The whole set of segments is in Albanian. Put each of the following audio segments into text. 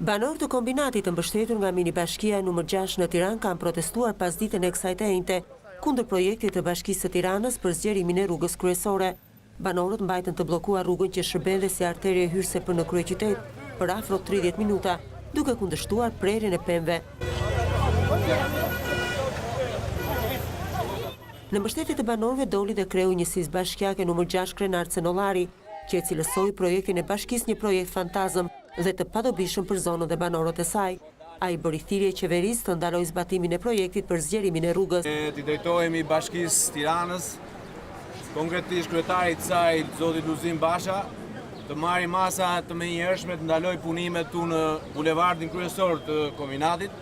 Banorë të Kombinatit të mbështetur nga minibashkia numër 6 në Tiranë kanë protestuar pasditen e kësaj të enjte kundër projektit të Bashkisë së Tiranës për zgjerimin e rrugës kryesore. Banorët mbajtën të bllokuar rrugën që shërben dhe si arterie hyrëse për në kryeqytet për afro 30 minuta, duke kundërshtuar prerjen e pemëve. Në mbështetje të banorëve doli dhe kreu i njësisë bashkiake numër 6 Krenar Cenollari, që e cilësoi projektin e bashkisë një projekt fantazëm dhe të padobishëm për zonën dhe banorët e saj. Ai bëri thirrje qeverisë të ndalojë zbatimin e projektit për zgjerimin e rrugës. T'i drejtohemi Bashkisë Tiranës, konkretisht kryetarit të saj, zotit Lulzim Basha, të marrë masa të menjëhershme të ndalojë punimet këtu në bulevardin kryesor të Kombinatit,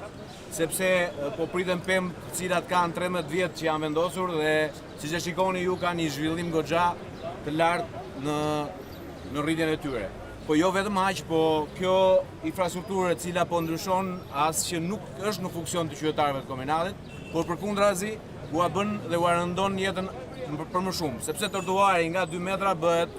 sepse po priten pemë të cilat kanë 13 vjet që janë vendosur dhe siç e shikoni ju kanë një zhvillim goxha të lartë në në rritjen e tyre. Po jo vetëm aq, po kjo infrastrukturë e cila po ndryshon as që nuk është në funksion të qytetarëve të Kombinatit, por përkundrazi ua bën dhe ua rëndon jetën për më shumë, sepse trotuari nga 2 metra bëhet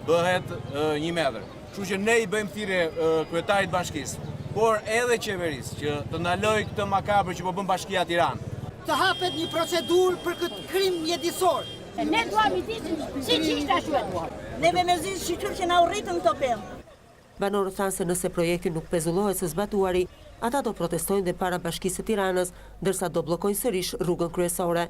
bëhet 1 metër. Kështu që ne i bëjmë thirrje kryetarit të bashkisë, por edhe qeverisë që të ndalojë këtë makabër që po bën Bashkia Tiranë. Të hapet një procedurë për këtë krim mjedisor. Ne duam mjedisin siç ishte ashtu e duam. Neve mezi shyqyr që na u rritën këto pemë. Banorët thanë se nëse projekti nuk pezullohet së zbatuari, ata do protestojnë dhe para Bashkisë së Tiranës, ndërsa do bllokojnë sërish rrugën kryesore.